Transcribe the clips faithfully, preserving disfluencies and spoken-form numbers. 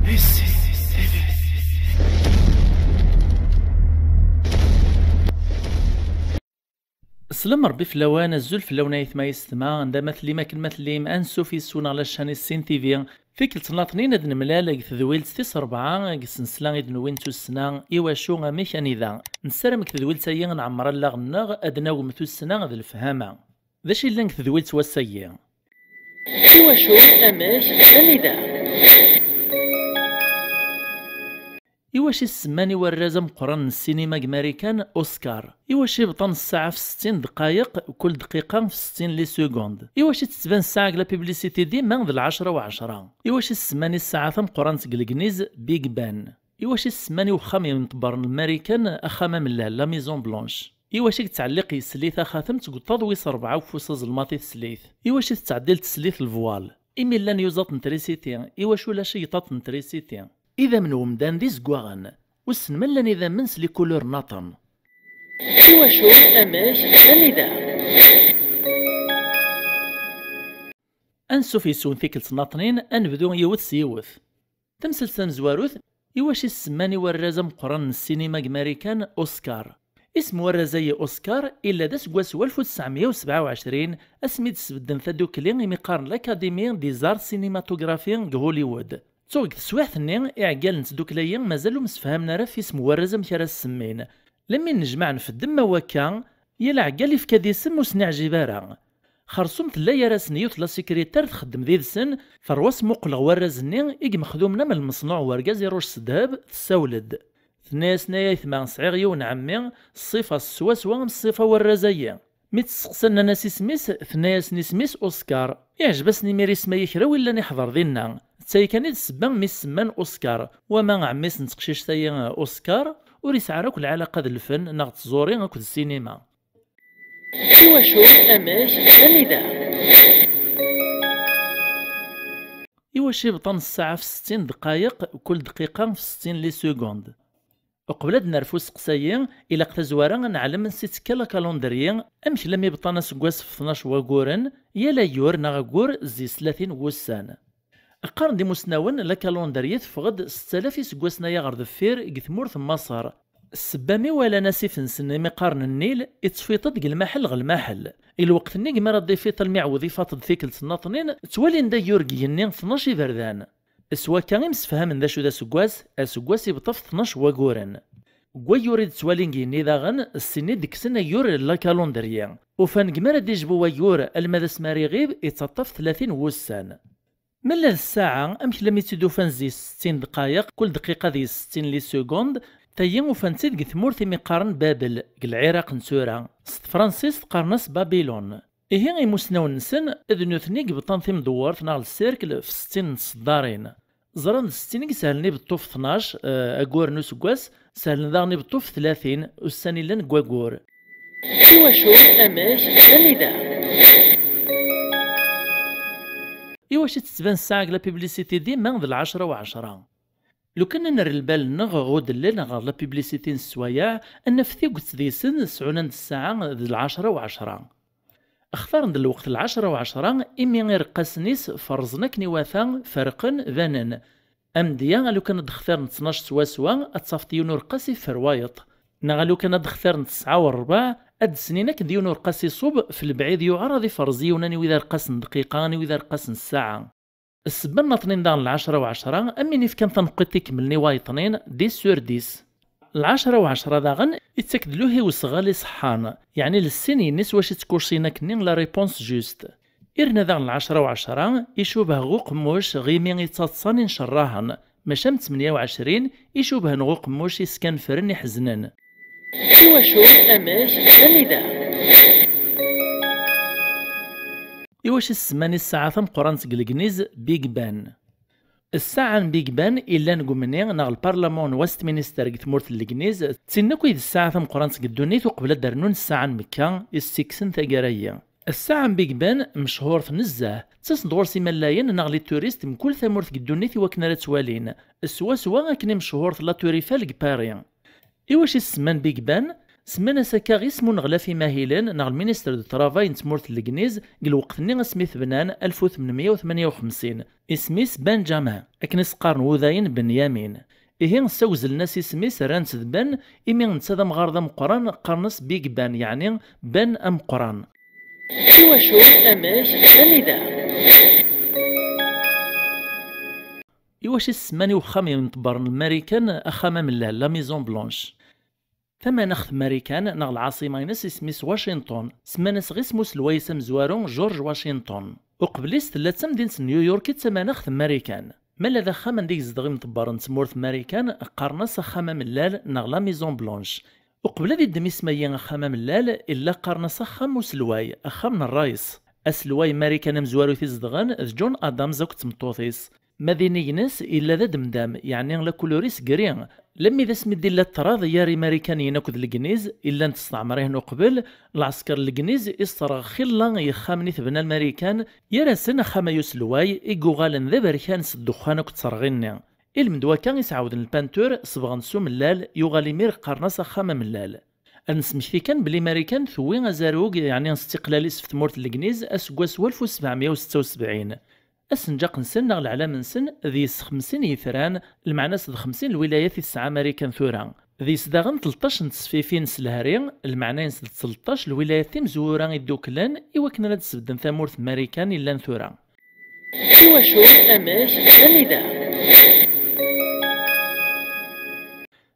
Slam Rebbi fell-awen, azul fell-awen ayetma yessetma, anda ma tellim akken ma tellim, ansuf yes-wen ɣer la chaîne Sin T V. Tikkelt n laṭnin ad nemlal deg tedwilt tis rebɛa deg tsensla i d-newwin tussna, iwacu, amek, anida. Nessaram deg tedwilt-agi ad nɛemmer allaɣ-nneɣ, ad d-nagem tussna d lefhama. D acu yellan deg tedwilt wass-agi? Iwacu, amek, anida? Iwacu i s-semman i warraz ameqqran n ssinima deg Marikan Oscar? Iwacu i bṭan ssaɛa f settin dqayeq, kul dqiqa f settin les secondes? Iwacu i tettban ssaɛa deg la publicité dima d lɛecra u ɛecra? Iwacu i s-semman i ssaɛa tameqqrant deg Legniz Big Ben? Iwacu i s-semman i wexxam yenṭebbren Marikan axxam amellal, la Maison Blanche? Iwacu i yettɛelliq yeslit axatem seg uṭṭaḍ wis rebɛa ufus azelmaḍ i teslit? Iwacu i tettɛeddil teslit le voile? Imi llan yuẓaṭ n trisiti, iwacu ulac igṭaṭ n trisiti? Idammen n umdan d izeggaɣen, wissen ma llan idammen s les couleurs nniḍen? Iwacu, amek, anida? Ansuf yes-wen tikkelt n laṭnin, ad nebdu yiwet s yiwet. Tamsalt tamezwarut, iwacu i s-semman i warraz ameqqran n ssinima deg Marikan Oscar? Isem n warraz-agi Oscar, illa d aseggas n walef u tesɛemya u sebɛa u ɛecrin, asmi d-sbedden tadukli imi qqaren l'Académie des Arts Cinématographiques deg Hollywood. Tuɣ deg teswiɛt-nni, iɛeggalen n tdukla-yi mazal ur msefhamen ara f isem n warraz amek ara s-semmin. Lemmi nnejmaɛen f ddemma wakka, yal aɛeggal ifka-d isem ur sen-iɛjib ara. Xersum tella gar-asen yiwet la secrétaire txeddem did-sen, terwa-s muqleɣ warraz-nni i imexdumen am lmeṣnuɛ n urgaz iruc s ddheb, tessawel-d. Tenna-yasen: "Ay aytma, sɛiɣ yiwen n ɛemmi, ṣṣifa-s swaswa am ṣṣifa n warraz-agi." Mi tt-steqsan, nnan-as isem-is, tenna-yasen isem-is Oscar. Iɛjeb-asen imir isem-agi kra wi llan iḥder dinna. D tayi kan i d ssebba mi s-semman Oscar. Wama ɛemmi-s n teqcict-agi, Oscar, ur yesɛi ara akk lɛalaqa d lfen neɣ d tẓuri akked ssinima. Iwacu, amek, anida? Iwacu i bṭan ssaɛa f settin dqayeq, kul dqiqa f settin les secondes? Uqbel ad nerfu usteqsi-agi, ilaq tazwara ad neɛlem ansi tettekka la calendrier, amek lami bṭan aseggas f tnac wagguren, yal ayyur neɣ aggur zzi-s tlatin wussan. Qqaren-d imusnawen, la calendrier teffeɣ-d setta alaf iseggasen aya ɣer deffir deg tmurt n Maṣer. Ssebba mi walan asif-nsen imi qqaren Nnil, ittfiṭ-d deg lmaḥel ɣer lmaḥel. I lweqt-nni, deg mi ara d-ifiṭ almi iɛawed ifaṭ-d tikkelt n laṭnin, ttwalin-d ayyur deg yigenni tnac iberdan. S wakka i msefhamen d acu d aseggas, aseggas ibṭa f tnac wagguren. Deg wayyur i d-ttwalin deg yigenni daɣen, ssin i d-kksen ayyur n la calendrier. Ufan deg mi ara d-ijbu wayyur alma d asmi ara iɣib, ittaṭṭaf tlatin wussan. Ma d ssaɛa, amek lami tt-id-ufan zzi settin dqayeq, kul dqiqa deg-s settin les secondes, tayi ufan-tt-id deg tmurt imi qqaren Babel, deg Lɛiraq n tura. S tefransist qqaren-as Babylone. Ihi imusnawen-nsen, d nutni i yebṭan timdewwert neɣ le cercle f settin n tseddarin. Ẓran d settin i isehlen i beṭṭu f tnac, eh, aggur n useggas, sehlen daɣen i beṭṭu f tlatin, ussan i llan deg waggur. Iwacu, amek, anida? Iwacu i tettban ssaɛa deg la publicité dima d lɛecra u ɛecra? Lukan ad nerr lbal-nneɣ ɣer udellel neɣ ɣer la publicité n sswayeɛ, ad naf tiget deg-sen sɛun-d ssaɛa d lɛecra u ɛecra. Xtaren-d lweqt lɛecra u ɛecra imi ireqqasen-is ferrẓen akken iwata, ferqen, banen. Amedya, a lukan ad d-xtiren ttnac swaswa, ad tafeḍ yiwen ureqqas iffer wayeḍ. Neɣ a lukan ad d-xtiren tesɛa u rebɛa, ad d-snin akken d yiwen ureqqas iṣub f lebɛid yuɛer ad iferrez yiwen ani wid areqqas n dqiqa, ani wid areqqas n ssaɛa. Ssebba n laṭnin daɣen lɛecra u ɛecra, am win ifkan taneqqiṭ ikemlen i wayeṭnin, dix sur dix. Lɛecra u ɛecra daɣen, ittak-d luhi usɣal iṣeḥḥan, yeɛni le signe-ines wacu i ttkurṣin akkenni la réponse juste. Irna daɣen lɛecra u ɛecra, icubeh ɣer uqemmuc ɣimi ittaḍsan incerrahen, maca am tmenya u ɛecrin, icubhen ɣer uqemmuc iskanfren iḥeznen. Iwacu, amek, anida? Iwacu i s-semman i ssaɛa tameqqrant deg Legniz Big Ben? Ssaɛa n Big Ben illan deg umni neɣ lparlamun n Westminster deg tmurt n Legniz, d tin akk i d ssaɛa tameqqrant deg ddunit uqbel ad d-rnun ssaɛa n Mekka i s-tt-ikksen taggara-yi. Ssaɛa n Big Ben mechuṛet nezzeh, ttasen-d ɣur-s imallayen neɣ les touristes mkul tamurt deg ddunit i wakken ara tt-walin, swaswa akken i mechuṛet la Tour Eiffel deg Paris. Iwacu i s-semman Big Ben? Semman-as akka isem uneɣlaf imahilen neɣ le ministre du travail n tmurt n Legniz deg lweqt-nni asmi t-bnan alef u tmenmeyya u tmenya u xemsin. Isem-is Benjamin, akken i s-qqaren wudayen Benyamin. Ihi ssawzlen-as isem-is, rran-t d Ben, imi netta d amɣar d ameqqran, qqaren-as Big Ben, yeɛni Ben ameqqran. Iwacu? Amek? Anida? Iwacu i s-semman i uxxam n tebbar n Marikan axxam amellal, la Maison Blanche? Tamanaɣt n Marikan neɣ lɛaṣima-ines isem-is Washington, semman-as ɣ isem uselway-is amezwaru George Washington. Uqbel-is tella d tamdint n New York i d tamanaɣt n Marikan. Ma d axxam anda i yezdeɣ imḍebbren n tmurt n Marikan, qqaren-as axxam amellal neɣ la Maison Blanche. Uqbel ad iddem isem-agi axxam amellal, illa qqaren-as axxam uselway, axxam n ṛṛayes. Aselway n Marikan amezwaru i t-izedɣen d John Adams akked tmeṭṭut-is. Ma d inig-ines, illa d ademdam, yeɛni la couleur-is gris. Lemmi d asmi d-illa ṭṭrad gar Imarikaniyen akked Legniz, i llan testeɛmer-ihen uqbel, lɛesker n Legniz isserɣ xilla n yexxamen i tebna Marikan, gar-asen axxam-a uselway i yuɣalen d aberkan s ddexxan akked terɣi-nni. Ilmend wakka i s-ɛawden lpantur, sebɣen s umellal, yuɣal imir qqaren-as axxam amellal. Ad nesmekti kan belli Marikan tewwi azarug, yeɛni s tiqlal-is ɣef tmurt n Legniz, aseggas walef u sebɛemya u setta u sebɛin. Asenǧaq-nsen neɣ leɛlam-nsen d yis xemsin yitran, lmeɛna-s d xemsin lwilayat i tesɛa Marikan tura. D yis daɣen tleṭṭac n tesfifin s lehri, lmeɛna-ines d tleṭṭac lwilayat timezwura idduklen i wakken ara d-sbedden tamurt n Marikan yellan tura. Iwacu? Amek? Anida?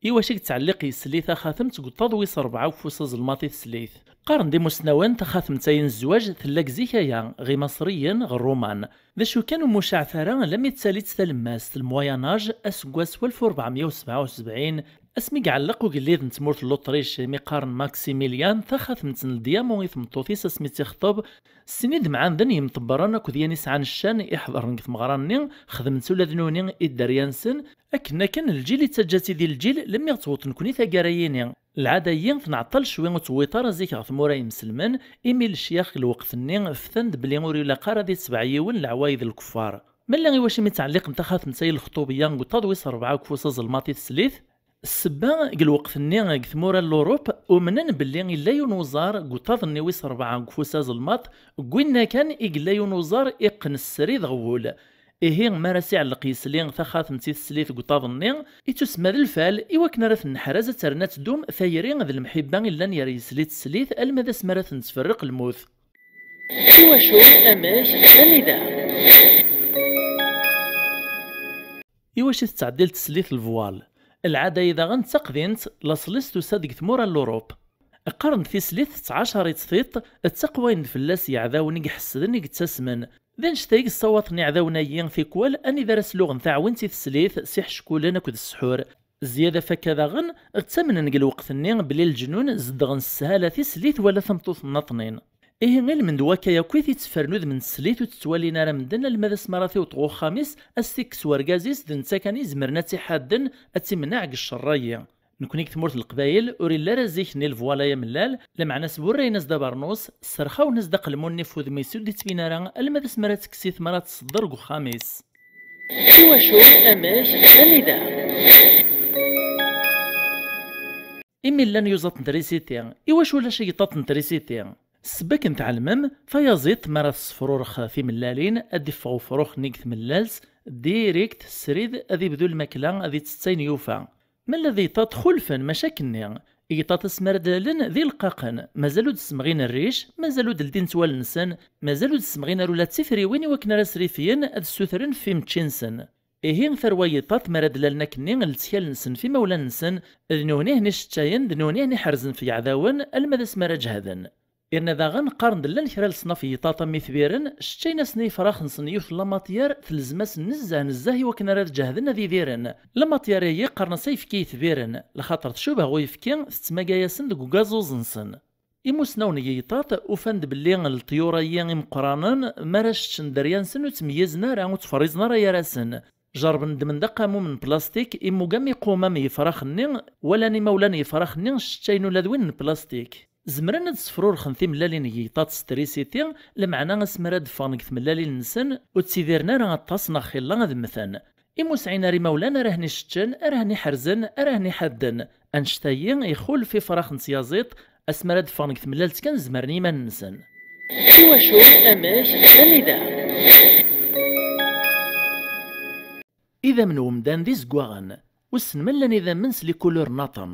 Iwacu i yettɛelliq yesli taxatemt deg uṭṭaḍ wis rebɛa deg ufus azelmaḍ i teslit? Qqaren-d imusnawen taxatemt-ayi n zzwaǧ tella deg zik aya, ɣer Imaṣriyen, ɣer Ṛuman. D acu kan ur mucaɛet ara lammi d talit talemmast, le Moyen Âge, aseggas walef u rebɛemya u sebɛa u sebɛin, asmi iɛelleq ugellid n tmurt n Luṭric, imi qqaren Maximilian, taxatemt n ldiyamu i tmeṭṭut-is asmi tt-ixṭeb, sin idemɛanden yemṭebbren akked yan isɛan ccan iḥeḍren deg tmeɣra-nni, xedmen-tt ula d nuni i dderya-nsen, akken akken lǧil ittaǧǧa-tt-id i lǧil, lemmi ɣ-tewweḍ nekni taggara-yini. Lɛada-yi tenɛeṭṭel cwi ur tewwiḍ ara zik ɣer tmura yemselmen, imi lecyax deg lweqt-nni ftan-d belli ur ilaq ara ad itbeɛ yiwen leɛwayed n lkeffar. Ma llan iwacu mi ttɛelliqen taxatemt-ayi n lexṭub-ya deg uṭṭaḍ wis rebɛa deg ufus azelmaḍ i teslit? Ssebba, deg lweqt-nni deg tmura n Lurup, umnen belli illa yiwen uẓar deg uṭṭaḍ-nni wis rebɛa deg ufus azelmaḍ, deg winna kan i yella yiwen uẓar iqqen srid ɣer wul. Ihi, mi ara s-iɛelleq yesli taxatemt i teslit deg uṭṭaḍ-nni, ittusemma d lfal i wakken ara tenneḥraz ad terna teddum tayri d lemḥibba i llan gar yesli d teslit alma d asmi ara ten-tferreq lmut. Iwacu? Amek? Anida? Iwacu tettɛeddil teslit lvwal? Lɛada-yi daɣen d taqdimt, laṣel-is tusa-d deg tmura n Lurup. Qqaren-d tislit tettɛacar-itt tiṭ, d taqwa i d fell-as yeɛdawen i iḥessden i yettasmen. D annect-a i yessawaḍen iɛdawen-ayi tikwal anida ara sluɣen taɛwint i teslit s iḥeckulen akked ssḥur. Zzyada f akka daɣen, ttamnen deg lweqt-nni belli leǧnun zedɣen s sshala tislit wala tameṭṭut nnaṭnin. Ihi ilmend n wakka yakk i t-itteffren udem n teslit ur t-ttwalin ara medden alma d asmi ara t-iweṭ ɣer uxxam-is, ad s-t-ikkes wergaz-is d netta kan i izemren ad tt-iḥadden, ad tt-imneɛ deg ccer-ayi. Nekni deg tmurt n Leqbayel ur illi ara zik-nni lvwala amellal, lameɛna sburrayen-as-d abernus, sserxawen-as-d aqelmun-nni f wudem-is ur d-ittbin ara alma d asmi ara tekkes-it mi ara t-tṣedder deg uxxam-is. Iwacu? Amek? Anida? Imi llan yuẓaṭ n trisiti, iwacu ulac igṭaṭ n trisiti? Ssebba akken tɛelmem, tayaziḍt mi ara tessefrurex timellalin, ad d-iffeɣ ufrux-nni deg tmellalt, direct, srid, ad ibdu lmakla, ad ittett ayen yufa. Ma llan d igṭaṭ xulfen, maca akkenni. Igṭaṭ asmi ara d-lalen, d ileqqaqen, mazal ur d-ssemɣin rric, mazal ur d-ldint wallen-nsen, mazal ur d-ssemɣin ara ula d tifriwin i wakken ara srifyen ad ssutren ɣef imečči-nsen. Ihi, tarwa n yigṭaṭ mi ara d-lalen akkenni lettkal-nsen f imawlan-nsen, d nuhni-hen i ccetcayen, d nuhni-hen i ḥerzen f yeɛdawen, alma d asmi ara ǧehden. Irna daɣen qqaren-d llan kra leṣnaf n yigṭaṭ am itbiren, ccetcayen-asen i yefrax-nsen yiwet n lamatyar, telzem-asen nezzeh nezzeh i wakken ara d-ǧehden ad idiren. Lamatyar-agi qqaren-as ayefki yetbiren, lxaṭer tcuba ɣ uyefki, tettmagay-asen deg ugaẓuẓ-nsen. Imusnawen n yigṭaṭ ufan-d belli leṭyur-ayi imeqqranen, mi ara cceččen dderya-nsen ur ttmeyyizen ara, ur ttferrizen ara gar-asen. Jerrben ddmen-d aqamum n plastik, immug am iqumam n yefrax-nni, walan imawlan n yefrax-nni cceččayen ula d win n plastik. Zemren ad sefrurxen timellalin n yigṭaṭ s trisiti, lameɛna asmi ara d-ffɣen deg tmellalin-nsen, ur ttidiren ara aṭas neɣ xilla ad mmten. Imi ur sɛin ara imawlan ara hen-iceččen, ara hen-iḥerzen, ara hen-iḥadden. Annect-ayi ixulef ifrax n tyaziḍt, asmi ara d-ffɣen deg temlalt kan zemren i yiman-nsen. Iwacu, amek, anida? Idammen n umdan d izeggaɣen. Wissen ma llan idammen s les couleurs nniḍen.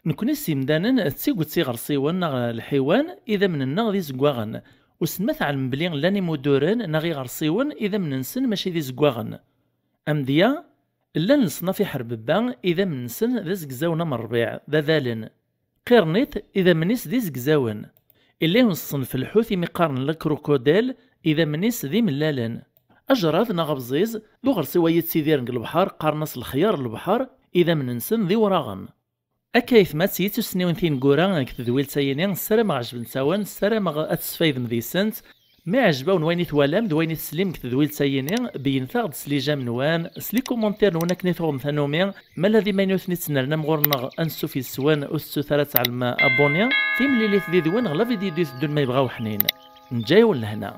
Nekni s yimdanen d tiget iɣersiwen neɣ lḥiwan, idammen-nneɣ d izeggaɣen. Wissen ma tɛelmem belli llan imuduren neɣ iɣersiwen, idammen-nsen mačči d izeggaɣen. Amedya, llan leṣnaf iḥerbebba, idammen-nsen d azegzawen am rrbiɛ, d adalen. Qirnit, idammen-is d izegzawen. Illa yiwen ṣṣenf n lḥut imi qqaren le crocodile, idammen-is d imellalen. Ajrad neɣ abẓiẓ, d uɣersiw ay yettidiren deg lebḥer, qqaren-as lexyar n lebḥer, idammen-nsen d iwraɣen. Akka aytma, d tiyita tussniwin tineggura deg tedwilt-ayini, ssarameɣ ɛejbent-awen, ssarameɣ ad tesfaydem deg-sent. Ma iɛjeb-awen wayen i twalam d wayen i teslim deg tedwilt-ayini, beyynet-aɣ-d s les j'aime-nwen, s les commentaires-nwen akken i tuɣem tanumi. Ma la d imaynuten i ttnerni am ɣur-neɣ, ansuf yes-wen, ur tettut ara ad tɛellem abonné. Timlilit did-wen ɣer la vidéo d-iteddun ma yebɣa uḥnin. Neǧǧa-yawen lehna.